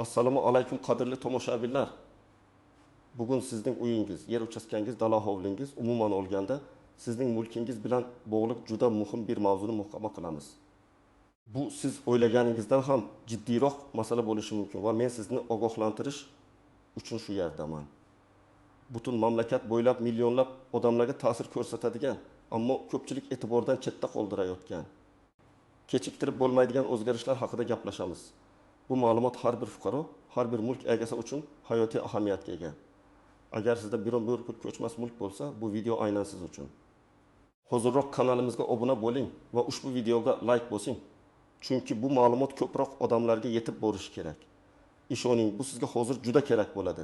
Assalomu alaykum qadrli tomoshabinlar. Bugun sizning uyingiz, yer uchastkangiz, dala hovlingiz, umuman olganda sizning mulkingiz bilan bog'liq juda muhim bir mavzuni muhokama qilamiz. Bu siz o'ylaganingizdan ham jiddiyroq masala bo'lishi mumkin va men sizni ogohlantirish uchun shu yerdaman. Butun mamlakat bo'ylab millionlab odamlarga ta'sir ko'rsatadigan, ammo ko'pchilik e'tibordan chetda qoldirayotgan, kechiktirib bo'lmaydigan o'zgarishlar haqida gaplashamiz. Bu ma'lumot har bir fuqaro, har bir mulk egasi uchun hayotiy ahamiyatga ega. Agar sizda biron bir ko'chmas mulk bo'lsa, bu video aynan siz uchun. Hozirroq kanalimizga obuna bo'ling va ushbu videoga like bosing. Chunki bu ma'lumot ko'proq odamlarga yetib borishi kerak. Ishoning, bu sizga hozir juda kerak bo'ladi.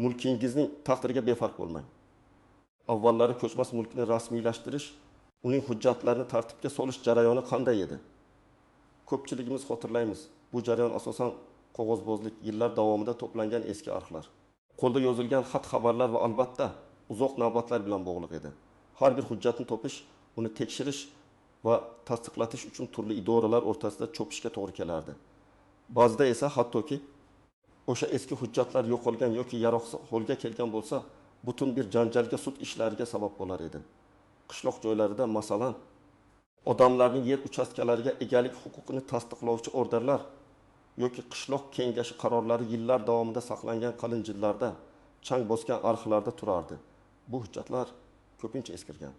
Mulkingizning taqdiriga befarq bo'lmang. Avvallari ko'chmas mulkni rasmiylashtirish, uning hujjatlarini tartibga solish jarayoni qanday edi? Ko'pchiligimiz xotirlaymiz. Bu jarayon asosan qog'ozbozlik, yillar davomida to'plangan eski arxlar, qo'lda yozilgan xat xabarlar va albatta uzoq navbatlar bilan bog'liq edi. Har bir hujjatni topish, uni tekshirish va tasdiqlatish uchun turli idoralar o'rtasida chopishga to'g'ri kelardi. Ba'zida esa hattoki o'sha eski hujjatlar yo'qolgan yoki yaroqsiz holga kelgan bo'lsa, butun bir janjalga, sud ishlariga sabab bo'lar edi. Qishloq joylarida masalan, odamlarning yer uchastkalariga egalik huquqini tasdiqlovchi orderlar yoki qishloq kengashi qarorlari yillar davomida saqlangan qalin jildlarda, chang bosgan arxlarda turardi. Bu hujjatlar ko'pincha eskirgan.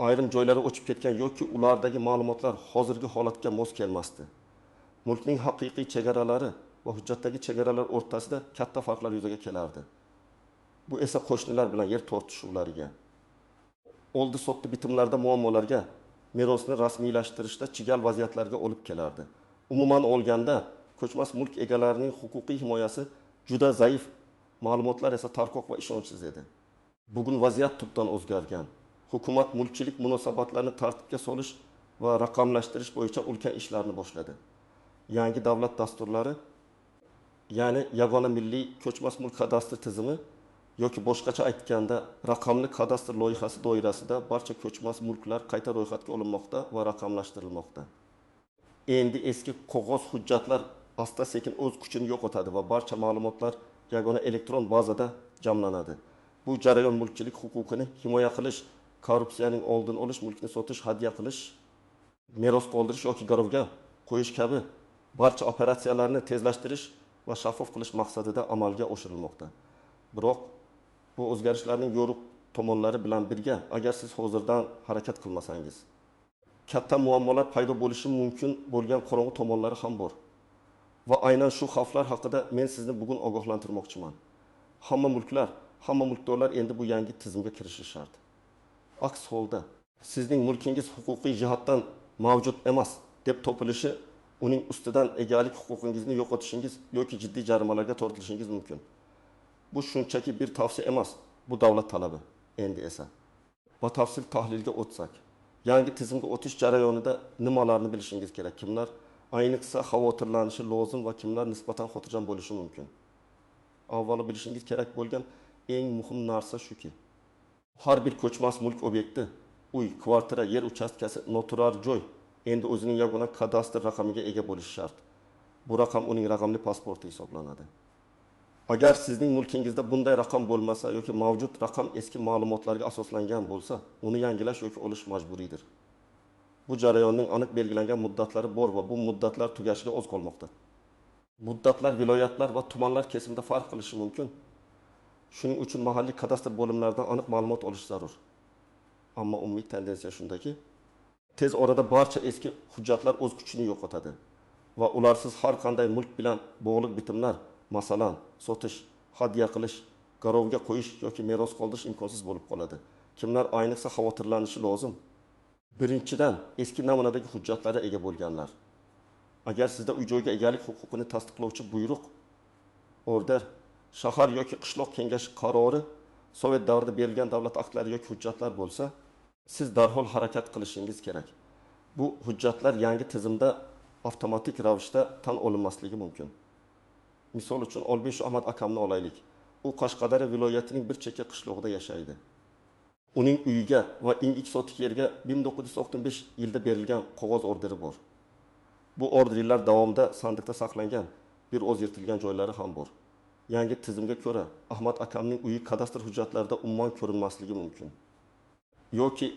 Ayrim joylari o'chib ketgan yoki ulardagi ma'lumotlar hozirgi holatga mos kelmasdi. Mulkning haqiqiy chegaralari va hujjatdagi chegaralar o'rtasida katta farqlar yuzaga kelardi. Bu esa qo'shnilar bilan yer tortishuvlariga, oldi-sotdi bitimlarda muammolarga, merosni rasmiylashtirishda chigal vaziyatlarga olib kelardi. Umuman olganda, ko'chmas mulk egalarining huquqiy himoyasi juda zaif, ma'lumotlar esa tarqoq va ishonchsiz edi. Bugun vaziyat tubdan o'zgargan. Hukumat mulkchilik munosabatlarini tartibga solish va raqamlashtirish bo'yicha ulkan ishlarni boshladi. Yangi davlat dasturlari, ya'ni yagona milliy ko'chmas mulk kadastr tizimi yoki boshqacha aytganda raqamli kadastr loyihasi doirasida barcha ko'chmas mulklar qayta ro'yxatga olinmoqda va raqamlashtirilmoqda. Endi eski qog'oz hujjatlar asta-sekin o'z kuchini yo'qotadi va barcha ma'lumotlar yagona elektron bazada jamlanadi. Bu jarayon mulkchilik huquqini himoya qilish, korrupsiyaning oldini olish, mulkni sotish, hadya qilish, meros qoldirish yoki garovga qo'yish kabi barcha operatsiyalarni tezlashtirish va shaffof qilish maqsadida amalga oshirilmoqda. Biroq bu o'zgarishlarning yorug' tomonlari bilan birga, agar siz hozirdan harakat qilmasangiz, katta muammolar paydo bo'lishi mumkin bo'lgan qorong'u tomonlari ham bor. Va aynan shu xavflar haqida men sizni bugun ogohlantirmoqchiman. Hamma mulklar, hamma mulkdorlar endi bu yangi tizimga kirishi shart. Aks holda sizning mulkingiz huquqiy jihatdan mavjud emas deb topilishi, uning ustidan egalik huquqingizni yo'qotishingiz yoki jiddiy jarimalarga tortilishingiz mumkin. Bu shunchaki bir tavsiya emas, bu davlat talabi. Endi esa batafsil tahlilga o'tsak, yangi tizimga o'tish jarayonida nimalarni bilishingiz kerak, kimlar ayniqsa xavotirlanishi lozim va kimlar nisbatan xotirjam bo'lishi mumkin. Avvalo bilishingiz kerak bo'lgan eng muhim narsa shuki, har bir ko'chmas mulk obyekti, uy, kvartira, yer uchastkasi, noturar joy endi o'zining yagona kadastr raqamiga ega bo'lishi shart. Bu raqam uning raqamli pasporti hisoblanadi. Agar sizning mulkingizda bunday raqam bo'lmasa yoki mavjud raqam eski ma'lumotlarga asoslangan bo'lsa, uni yangilash yoki olish majburiydir. Bu jarayonning aniq belgilangan muddatlari bor va bu muddatlar tugashiga oz qolmoqda. Muddatlar viloyatlar va tumanlar kesimida farq qilishi mumkin. Shuning uchun mahalliy kadastr bo'limlaridan aniq ma'lumot olish zarur. Ammo umumiy tendensiya shundaki, tez orada barcha eski hujjatlar o'z kuchini yo'qotadi va ularsiz har qanday mulk bilan bog'liq bitimlar, masalan, sotish, hadya qilish, garovga qo'yish yoki meros qoldirish imkonsiz bo'lib qoladi. Kimlar ayniqsa xavotirlanishi lozim? Birinchidan, eski namunadagi hujjatlarga ega bo'lganlar. Agar sizda uy-joyga egalik huquqini tasdiqlovchi buyruq, order, shahar yoki qishloq kengashi qarori, Sovet davrida berilgan davlat aktlari yoki hujjatlar bo'lsa, siz darhol harakat qilishingiz kerak. Bu hujjatlar yangi tizimda avtomatik ravishda tan olinmasligi mumkin. Misol uchun Olbeshu Ahmad akamni olaylik. U Qashqadaryo viloyatining bir chekka qishlog'ida yashaydi. Uning uyiga va 2 sotik yerga 1995 yilda berilgan qog'oz orderi bor. Bu order yillar davomida sandiqda saqlangan Bir oz yirtilgan joylari ham bor. Yangi tizimga ko'ra, Ahmad akamning uyi kadastr hujjatlarida umuman ko'rinmasligi mumkin. Yoki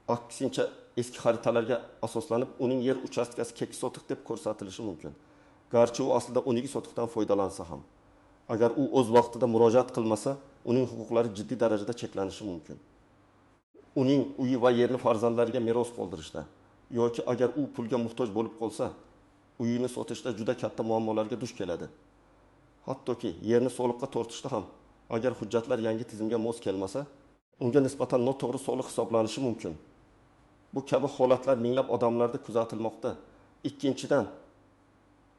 aksincha eski xaritalarga asoslanib, uning yer uchastkasi 2 sotix deb ko'rsatilishi mumkin. Garchi u aslida 12 sotixdan foydalansa ham. Agar u o'z vaqtida murojaat qilmasa, uning huquqlari jiddiy darajada cheklanishi mumkin. Uning uyi va yerni farzandlariga meros qoldirishda yoki agar u pulga muhtoj bo'lib qolsa, uyini sotishda juda katta muammolarga duch keladi. Hattoki yerni soliqqa tortishda ham agar hujjatlar yangi tizimga mos kelmasa, unga nisbatan noto'g'ri soliq hisoblanishi mumkin. Bu kabi holatlar minglab odamlarda kuzatilmoqda. Ikkinchidan,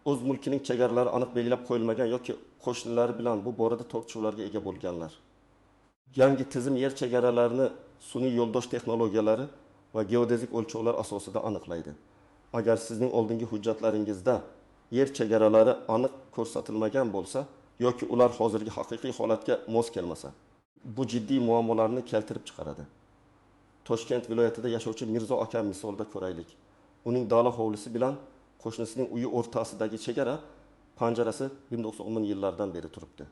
o'z mulkining chegaralari aniq belgilab qo'yilmagan yoki qo'shnilari bilan bu borada tortishuvlarga ega bo'lganlar. Yangi tizim yer chegaralarini sun'iy yo'ldosh texnologiyalari va geodezik o'lchovlar asosida aniqlaydi. Agar sizning oldingi hujjatlaringizda yer chegaralari aniq ko'rsatilmagan bo'lsa yoki ular hozirgi haqiqiy holatga mos kelmasa, bu jiddiy muammolarni keltirib chiqaradi. Toshkent viloyatida yashovchi Mirzo aka misolida ko'raylik. Uning dala hovlisi bilan qo'shnisining uyi o'rtasidagi chegara panjarasi 1910-yillardan beri turibdi.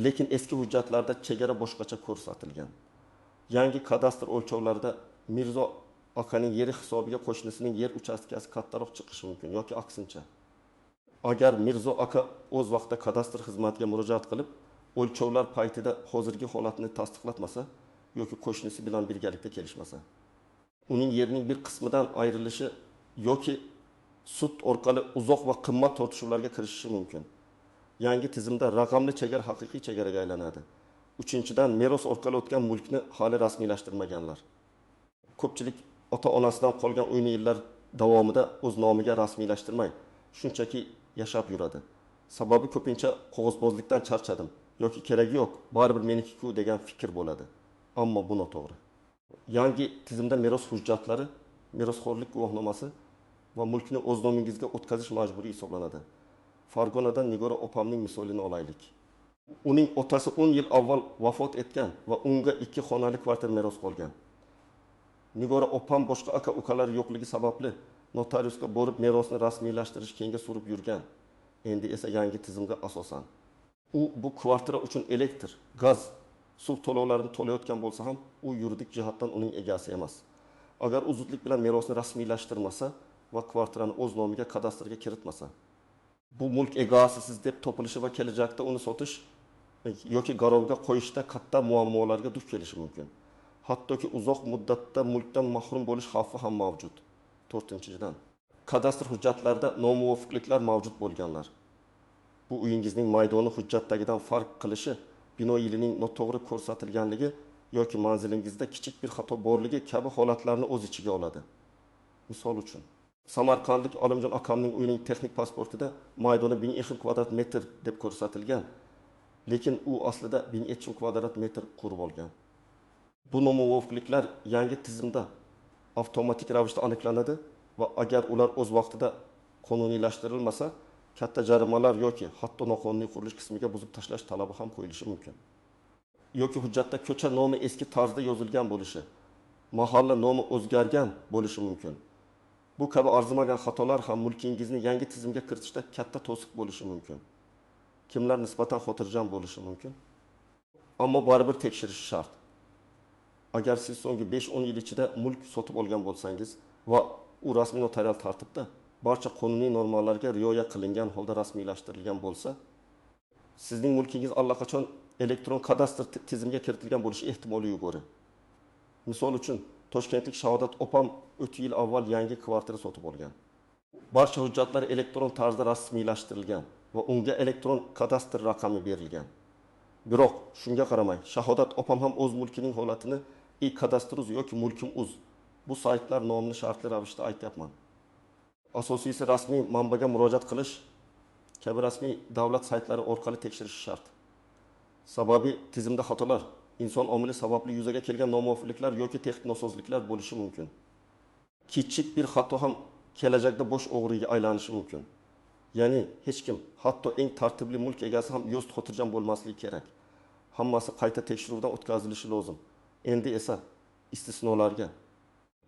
Lekin eski hujjatlarda chegara boshqacha ko'rsatilgan. Yangi kadastr o'lchovlarida Mirzo akaning yeri hisobiga qo'shnisining yer uchastkasi kattaroq chiqishi mumkin yoki aksincha. Agar Mirzo aka o'z vaqtida kadastr xizmatiga murojaat qilib, o'lchovlar paytida hozirgi holatni tasdiqlatmasa yoki qo'shnisi bilan birgalikda kelishmasa, uning yerining bir qismidan ayrilishi yoki sud orqali uzoq va qimmat tortishuvlarga kirishishi mumkin. Yangi tizimda raqamli chegara haqiqiy chegaraga aylanadi. Uchinchidan, meros orqali o'tgan mulkni hali rasmiylashtirmaganlar. Ko'pchilik ota-onasidan qolgan uyni yillar davomida o'z nomiga rasmiylashtirmay, shunchaki yashab yuradi. Sababi ko'pincha qog'ozbozlikdan charchadim yoki keragi yo'q, baribir meniki-ku degan fikr bo'ladi. Ammo bu noto'g'ri. Yangi tizimda meros hujjatlari, merosxo'rlik guvohnomasi va mulkni o'z nomingizga o'tkazish majburiy hisoblanadi. Farg'onadan Nigora opamning misolini olaylik. Uning otasi 10 yil avval vafot etgan va unga 2 xonali kvartira meros qolgan. Nigora opam boshqa aka-ukalari yo'qligi sababli notariusga borib merosni rasmiylashtirish keyinga surib yurgan. Endi esa yangi tizimga asosan u bu kvartira uchun elektr, gaz, suv to'lovlarini to'layotgan bo'lsa ham, u yuridik jihatdan uning egasi emas. Agar u zudlik bilan merosni rasmiylashtirmasa va kvartirani o'z nomiga kadastrga kiritmasa, bu mulk egasisiz deb topilishi va kelajakda uni sotish yoki garovga qo'yishda katta muammolarga duch kelishi mumkin. Hattoki uzoq muddatda mulkdan mahrum bo'lish xavfi ham mavjud. To'rtinchidan, kadastr hujjatlarida nomuvofiqliklar mavjud bo'lganlar. Bu uyingizning maydoni hujjatdagidan farq qilishi, bino yilining noto'g'ri ko'rsatilganligi yoki manzilingizda kichik bir xato borligi kabi holatlarni o'z ichiga oladi. Misol uchun, Samarqandlik Olimjon akamning uyining texnik pasportida maydoni 1200 kvadrat metr deb ko'rsatilgan, lekin u aslida 1300 kvadrat metr qurib olgan. Bu nomuvofiqliklar yangi tizimda avtomatik ravishda aniqlanadi va agar ular o'z vaqtida qonuniylashtirilmasa, katta jarimalar yoki hatto noqonuniy qurilish qismiga buzib tashlash talabi ham qo'yilishi mumkin. Yoki hujjatda ko'cha nomi eski tarzda yozilgan bo'lishi, mahalla nomi o'zgargan bo'lishi mumkin. Bu kabi arzimagan xatolar ham mulkingizni yangi tizimga kiritishda katta to'siq bo'lishi mumkin. Kimlar nisbatan xotirjam bo'lishi mumkin? Ammo baribir tekshirish shart. Agar siz so'nggi 5-10 yil ichida mulk sotib olgan bo'lsangiz va u rasmiy notarial tartibda barcha qonuniy normalarga rioya qilingan holda rasmiylashtirilgan bo'lsa, sizning mulkingiz allaqachon elektron kadastr tizimiga kiritilgan bo'lishi ehtimoli yuqori. Misol uchun, Toshkentlik Shahodat opam 3 yil avval yangi kvartira sotib olgan. Barcha hujjatlar elektron tarzda rasmiylashtirilgan va unga elektron kadastr raqami berilgan. Biroq shunga qaramay, Shahodat opam ham o'z mulkining holatini e-kadastr.uz yoki mulkim.uz bu saytlar nomini shartli ravishda aytyapman. Asosiysi rasmiy manbaga murojaat qilish kabi rasmiy davlat saytlari orqali tekshirish shart. Sababi tizimda xatolar, inson omili sababli yuzaga kelgan nomuvofiqliklar yoki texnik nosozliklar bo'lishi mumkin. Kichik bir xato ham kelajakda bosh o'g'riga aylanishi mumkin. Ya'ni hech kim, hatto eng tartibli mulk egasi ham yo'z xotirjam bo'lmasligi kerak. Hammasi qayta tekshiruvdan o'tkazilishi lozim. Endi esa istisnolarga,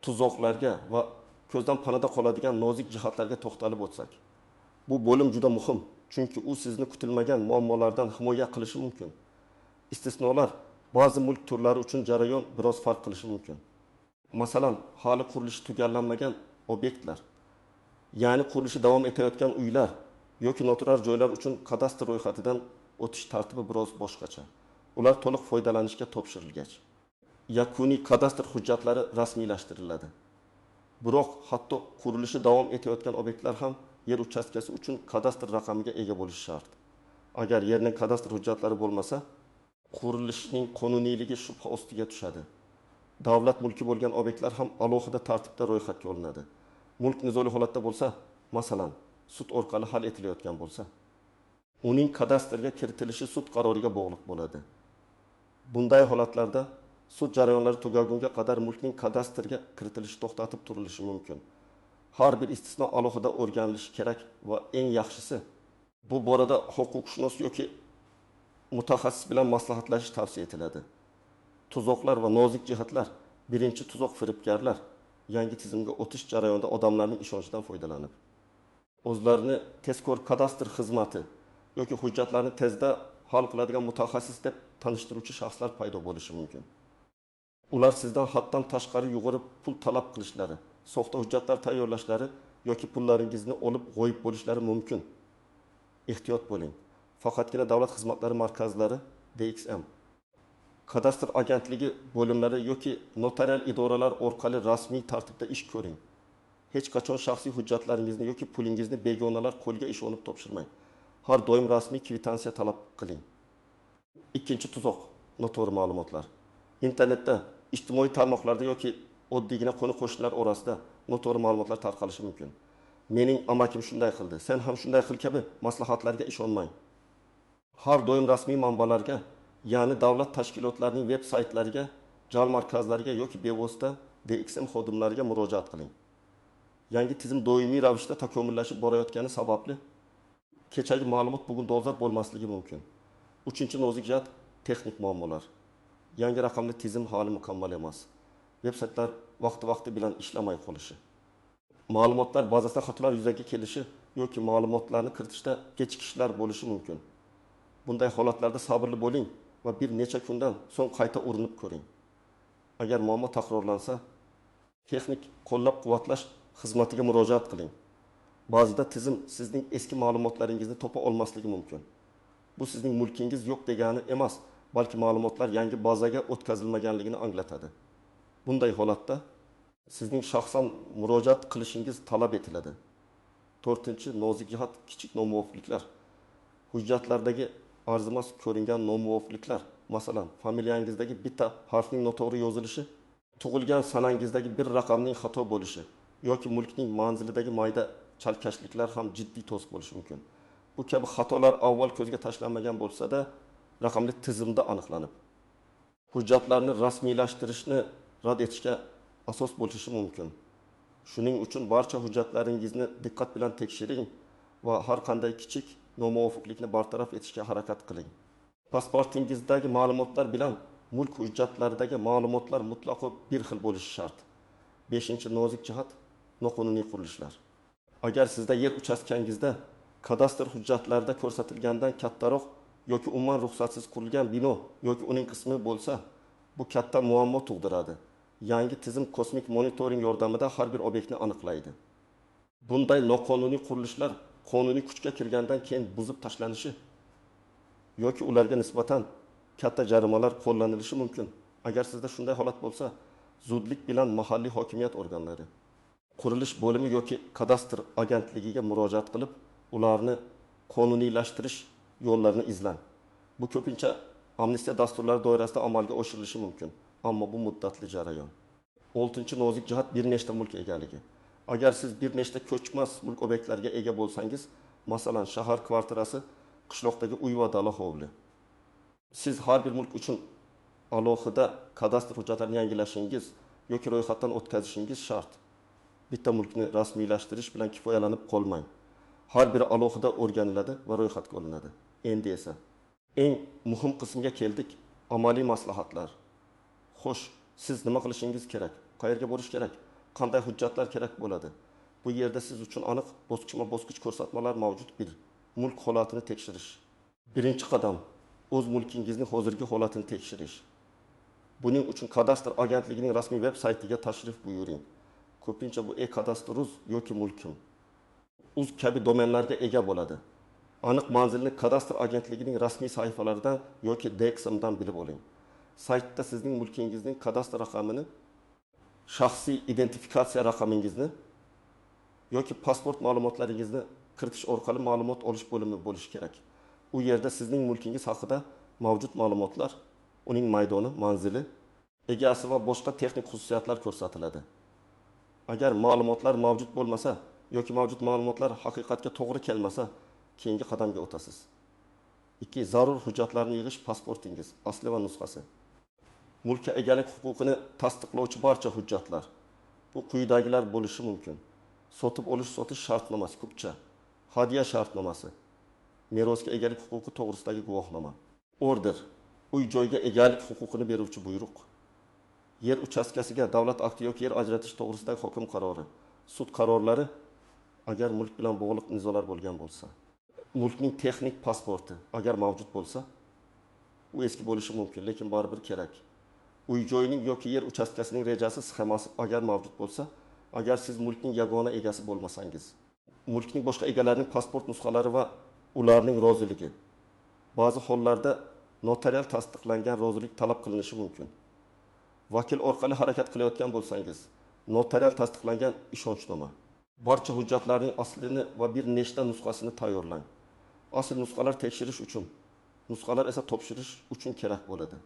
tuzoqlarga va ko'zdan panada qoladigan nozik jihatlarga to'xtalib o'tsak. Bu bo'lim juda muhim, Chunki u sizni kutilmagan muammolardan himoya qilishi mumkin. Istisnolar: ba'zi mulk turlari uchun jarayon biroz farq qilishi mumkin. Masalan, hali qurilishi tugallanmagan obyektlar, ya'ni qurilishi davom etayotgan uylar yoki noturar joylar uchun kadastr ro'yxatidan o'tish tartibi biroz boshqacha. Ular to'liq foydalanishga topshirilgach, yakuniy kadastr hujjatlari rasmiylashtiriladi. Biroq hatto qurilishi davom etayotgan obyektlar ham yer uchastkasi uchun kadastr raqamiga ega bo'lishi shart. Agar yerning kadastr hujjatlari bo'lmasa, qurilishning qonuniyligi shubha ostiga tushadi. Davlat mulki bo'lgan obyektlar ham alohida tartibda ro'yxatga olinadi. Mulk nizoli holatda bo'lsa, masalan, sud orqali hal etilayotgan bo'lsa, uning kadastrga kiritilishi sud qaroriga bog'liq bo'ladi. Bunday holatlarda sud jarayonlari tugagunga qadar mulkning kadastrga kiritilishi to'xtatib turilishi mumkin. Har bir istisno alohida o'rganilishi kerak va eng yaxshisi bu borada huquqshunos yoki mutaxassis bilan maslahatlashish tavsiya etiladi. Tuzoqlar va nozik jihatlar. Birinchi tuzoq firibgarlar yangi tizimga o'tish jarayonida odamlarning ishonchidan foydalanib, o'zlarini tezkor kadastr xizmati yoki hujjatlarni tezda hal qiladigan mutaxassis deb tanishtiruvchi shaxslar paydo bo'lishi mumkin. Ular sizdan haddan tashqari yuqori pul talab qilishlari, soxta hujjatlar tayyorlashlari yoki pullaringizni olib g'oyib bo'lishlari mumkin. Ehtiyot bo'ling. Faqatgina davlat xizmatlari markazlari DXM, kadastr agentligi bo'limlari yoki notarial idoralar orqali rasmiy tartibda ish ko'ring. Hech qachon shaxsiy hujjatlaringizni yoki pulingizni begonalar qo'liga ishonib topshirmang. Har doim rasmiy kvitansiya talab qiling. Ikkinchi tuzoq noto'g'ri ma'lumotlar. Internetda, ijtimoiy tarmoqlarda yoki oddiygina qo'ni-qo'shnilar orasida noto'g'ri ma'lumotlar tarqalishi mumkin. Mening amakim shunday qildi, sen ham shunday qil kabi maslahatlarga ishonmang. Har doim rasmiy manbalarga, ya'ni davlat tashkilotlarining veb saytlariga, JAL markazlariga yoki bevosita DXM xodimlariga murojaat qiling. Yangi tizim doimiy ravishda takomillashib borayotgani sababli kechagi ma'lumot bugun dolzarb bo'lmasligi mumkin. Uchinchi nozik jihat texnik muammolar. Yangi raqamli tizim hali mukammal emas. Veb saytlar vaqti-vaqti bilan ishlamay qolishi, ma'lumotlar bazasida xatolar yuzaga kelishi yoki ma'lumotlarni kiritishda kechikishlar bo'lishi mumkin. Bunday holatlarda sabrli bo'ling va bir necha kundan so'ng qayta urinib ko'ring. Agar muammo takrorlansa, texnik qo'llab-quvvatlash xizmatiga murojaat qiling. Ba'zida tizim sizning eski ma'lumotlaringizni topa olmasligi mumkin. Bu sizning mulkingiz yo'q degani emas, balki ma'lumotlar yangi bazaga o'tkazilmaganligini anglatadi. Bunday holatda sizning shaxsan murojaat qilishingiz talab etiladi. To'rtinchi nozik jihat kichik nomuvofiqliklar. Hujjatlardagi arzimas ko'ringan nomuvofiqliklar, masalan, familiyangizdagi bitta harfning noto'g'ri yozilishi, tug'ilgan sanangizdagi bir raqamning xato bo'lishi yoki mulkning manzilidagi mayda chalkashliklar ham jiddiy to'siq bo'lishi mumkin. Bu kabi xatolar avval ko'zga tashlanmagan bo'lsa-da, raqamli tizimda aniqlanib, hujjatlarni rasmiylashtirishni rad etishga asos bo'lishi mumkin. Shuning uchun barcha hujjatlaringizni diqqat bilan tekshiring va har qanday kichik nomuvofiqlikni bartaraf etishga harakat qiling. Pasportingizdagi ma'lumotlar bilan mulk hujjatlaridagi ma'lumotlar mutlaqo bir xil bo'lishi shart. 5. Nozik jihat noqonuniy qurilishlar. Agar sizda yer uchastkangizda kadastr hujjatlarida ko'rsatilgandan kattaroq yoki umuman ruxsatsiz qurilgan bino yoki uning qismi bo'lsa, bu katta muammo tug'diradi. Yangi tizim kosmik monitoring yordamida har bir obyektni aniqlaydi. Bunday noqonuniy qurilishlar qonuniy kuchga kirgandan keyin buzib tashlanishi yoki ularga nisbatan katta jarimalar qo'llanilishi mumkin. Agar sizda shunday holat bo'lsa, zudlik bilan mahalliy hokimiyat organlari, qurilish bo'limi yoki kadastr agentligiga murojaat qilib, ularni qonuniylashtirish yo'llarini izlang. Bu ko'pincha amnistiya dasturlari doirasida amalga oshirilishi mumkin, ammo bu muddatli jarayon. 6. Nozik jihat bir nechta mulk egaligi. Agar siz bir nechta ko'chmas mulk obyektlariga ega bo'lsangiz, masalan, shahar kvartirasi, qishloqdagi uy va dala hovli, siz har bir mulk uchun alohida kadastr hujjatlarini yangilashingiz yoki ro'yxatdan o'tkazishingiz shart. Bitta mulkni rasmiylashtirish bilan kifoyalanib qolmang. Har biri alohida o'rganiladi va ro'yxatga olinadi. Endi esa eng muhim qismga keldik, amaliy maslahatlar. Xo'sh, siz nima qilishingiz kerak? Qayerga borish kerak? Qanday hujjatlar kerak bo'ladi? Bu yerda siz uchun aniq bosqichma-bosqich ko'rsatmalar mavjud. 1. Mulk holatini tekshirish. Birinchi qadam o'z mulkingizning hozirgi holatini tekshirish. Buning uchun kadastr agentligining rasmiy veb saytiga tashrif buyuring. Ko'pincha bu e-kadastr.uz yoki mulkim uz kabi domenlarga ega bo'ladi. Aniq manzilni kadastr agentligining rasmiy sahifalaridan yoki DXMdan bilib oling. Saytda sizning mulkingizning kadastr raqamini, shaxsiy identifikatsiya raqamingizni yoki pasport ma'lumotlaringizni kiritish orqali ma'lumot olish bo'limi bo'lishi kerak. U yerda sizning mulkingiz haqida mavjud ma'lumotlar, uning maydoni, manzili, egasi va boshqa texnik xususiyatlar ko'rsatiladi. Agar ma'lumotlar mavjud bo'lmasa yoki mavjud ma'lumotlar haqiqatga to'g'ri kelmasa, keyingi qadamga o'tasiz. 2. Zarur hujjatlarni yig'ish. Pasportingiz asli va nusxasi. Mulkka egalik huquqini tasdiqlovchi barcha hujjatlar. Bu quyidagilar bo'lishi mumkin: sotib olish sotish shartnomasi, kupcha, hadya shartnomasi, merosga egalik huquqi to'g'risidagi guvohnoma, order, uy joyga egalik huquqini beruvchi buyruq, yer uchastkasiga davlat akti yoki yer ajratish to'g'risidagi hokim qarori, sud qarorlari agar mulk bilan bog'liq nizolar bo'lgan bo'lsa, mulkning texnik pasporti agar mavjud bo'lsa, u eski bo'lishi mumkin, lekin baribir kerak. Uy joyining yoki yer uchastkasining rejasi, sxemasi agar mavjud bo'lsa, agar siz mulkning yagona egasi bo'lmasangiz, mulkning boshqa egalarining pasport nusxalari va ularning roziligi. Ba'zi hollarda notarial tasdiqlangan rozilik talab qilinishi mumkin. Vakil orqali harakat qilayotgan bo'lsangiz, notarial tasdiqlangan ishonchnoma. Barcha hujjatlarning aslini va bir nechta nusxasini tayyorlang. Asl nusxalar tekshirish uchun, nusxalar esa topshirish uchun kerak bo'ladi.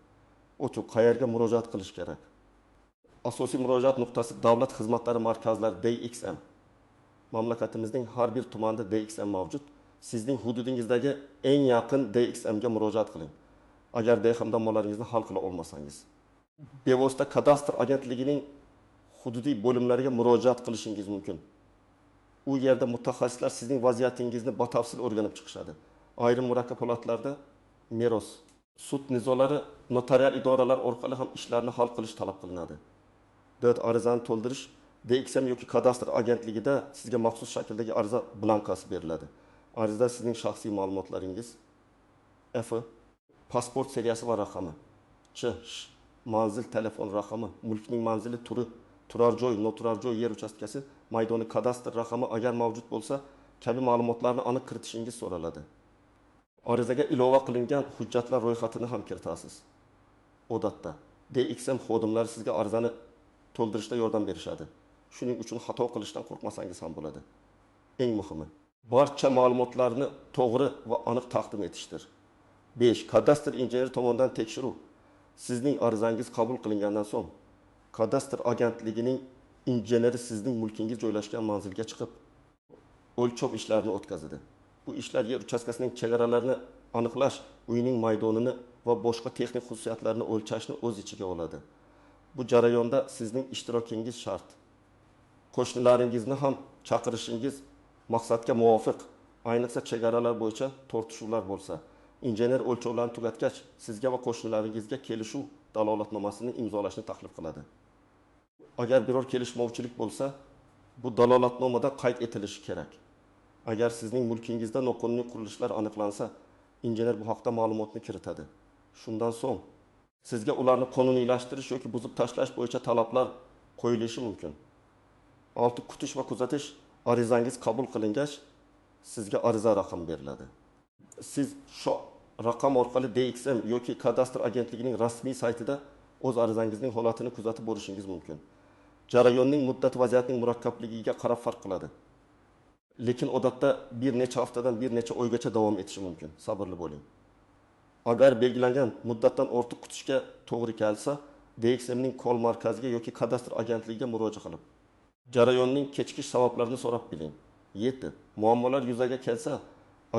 O'tib qayerga murojaat qilish kerak? Asosiy murojaat nuqtasi davlat xizmatlari markazlari DXM. Mamlakatimizning har bir tumanida DXM mavjud. Sizning hududingizdagi eng yaqin DXMga murojaat qiling. Agar DXMda muammolaringizni hal qila olmasangiz, bevosita kadastr agentligining hududiy bo'limlariga murojaat qilishingiz mumkin. U yerda mutaxassislar sizning vaziyatingizni batafsil o'rganib chiqishadi. Ayrim murakkab holatlarda meros, sud nizolari notarial idoralar orqali ham ishlarni hal qilish talab qilinadi. 4. Arizani to'ldirish. DXM yoki kadastr agentligida sizga maxsus shakldagi ariza blankasi beriladi. Arizada sizning shaxsiy ma'lumotlaringiz, F, pasport seriyasi va raqami, Ch, Sh, manzil, telefon raqami, mulkning manzili, turi, turar joy, noturar joy, yer uchastkasi, maydoni, kadastr raqami agar mavjud bo'lsa, kabi ma'lumotlarni aniq kiritishingiz so'raladi. Arizaga ilova qilingan hujjatlar ro'yxatini ham kiritasiz. Odatda DXM xodimlari sizga arizani to'ldirishda yordam berishadi. Shuning uchun xato qilishdan qo'rqmasangiz ham bo'ladi. Eng muhimi, barcha ma'lumotlarni to'g'ri va aniq taqdim etishdir. 5. Kadastr injeneri tomonidan tekshiruv. Sizning arizangiz qabul qilingandan so'ng, kadastr agentligining injeneri sizning mulkingiz joylashgan manzilga chiqib, o'lchov ishlarini o'tkazadi. Bu ishlar yer uchastkasining chegaralarini aniqlash, uyning maydonini va boshqa texnik xususiyatlarini o'lchashni o'z ichiga oladi. Bu jarayonda sizning ishtirokingiz shart. Qo'shnilaringizni ham chaqirishingiz maqsadga muvofiq, ayniqsa chegaralar bo'yicha tortishuvlar bo'lsa. Injener o'lchovlarni tugatgach, sizga va qo'shnilaringizga kelishuv dalolatnomasini imzolashni taklif qiladi. Agar biror kelishmovchilik bo'lsa, bu dalolatnomada qayd etilishi kerak. Agar sizning mulkingizda noqonuniy qurilishlar aniqlansa, injener bu haqda ma'lumotni kiritadi. Shundan so'ng sizga ularni qonuniylashtirish yoki buzib tashlash bo'yicha talablar qo'yilishi mumkin. 6. Kutish va kuzatish. Arizangiz qabul qilingach, sizga ariza raqami beriladi. Siz shu raqam orqali DXM yoki kadastr agentligining rasmiy saytida o'z arizangizning holatini kuzatib borishingiz mumkin. Jarayonning muddati vaziyatning murakkabligiga qarab farq qiladi. Lekin odatda bir necha haftadan bir necha oygacha davom etishi mumkin. Sabrli bo'ling. Agar belgilangan muddatdan ortiq kutishga to'g'ri kelsa, DXMning call markaziga yoki kadastr agentligiga murojaat qilib, jarayonning kechikish sabablarini so'rab biling. 7. Muammolar yuzaga kelsa,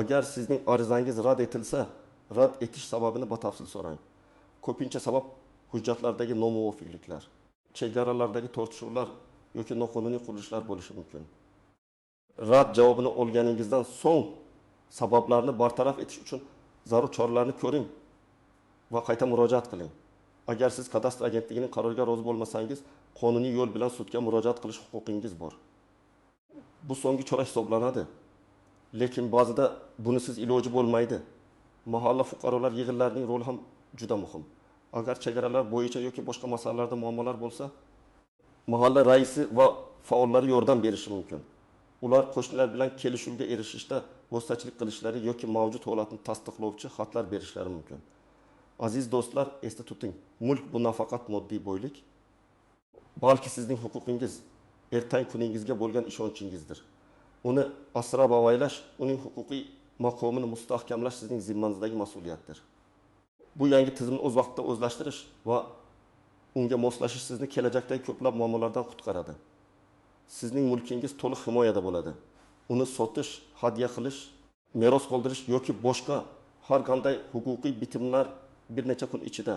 agar sizning arizangiz rad etilsa, rad etish sababini batafsil so'rang. Ko'pincha sabab hujjatlardagi nomuvofiqliklar, chegaralardagi tortishuvlar yoki noqonuniy qurilishlar bo'lishi mumkin. Rad javobini olganingizdan so'ng sabablarni bartaraf etish uchun zarur choralarni ko'ring va qayta murojaat qiling. Agar siz kadastr agentligining qaroriga rozi bo'lmasangiz, qonuniy yo'l bilan sudga murojaat qilish huquqingiz bor. Bu so'nggi chora hisoblanadi. Lekin ba'zida bunisiz iloji bo'lmaydi. Mahalla fuqarolar yig'inlarining roli ham juda muhim. Agar chegaralar bo'yicha yoki boshqa masalalarda muammolar bo'lsa, mahalla raisi va faollari yordam berishi mumkin. Ular qo'shnilar bilan kelishuvga erishishda vositachilik qilishlari yoki mavjud holatni tasdiqlovchi xatlar berishlari mumkin. Aziz do'stlar, esda tuting, mulk bu nafaqat moddiy boylik, balki sizning huquqingiz, ertangi kuningizga bo'lgan ishonchingizdir. Uni asrab avaylash, uning huquqiy maqomini mustahkamlash sizning zimmangizdagi mas'uliyatdir. Bu yangi tizimni o'z vaqtida o'zlashtirish va unga moslashish sizni kelajakdagi ko'plab muammolardan qutqaradi. Sizning mulkingiz to'liq himoyada bo'ladi. Uni sotish, hadya qilish, meros qoldirish yoki boshqa har qanday huquqiy bitimlar bir necha kun ichida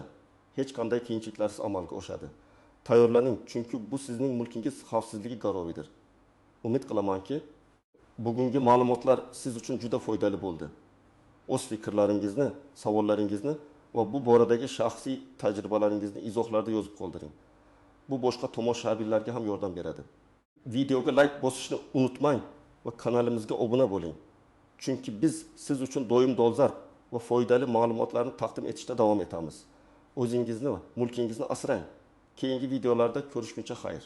hech qanday qiyinchiliklarsiz amalga oshadi. Tayyorlaning, chunki bu sizning mulkingiz xavfsizligi garovidir. Umid qilamanki, bugungi ma'lumotlar siz uchun juda foydali bo'ldi. O'z fikrlaringizni, savollaringizni va bu boradagi shaxsiy tajribalaringizni izohlarda yozib qoldiring. Bu boshqa tomoshabinlarga ham yordam beradi. Videoga like bosishni unutmang va kanalimizga obuna bo'ling. Chunki biz siz uchun doim dolzarb va foydali ma'lumotlarni taqdim etishda davom etamiz. O'zingizni va mulkingizni asrang. Keyingi videolarda ko'rishguncha xayr.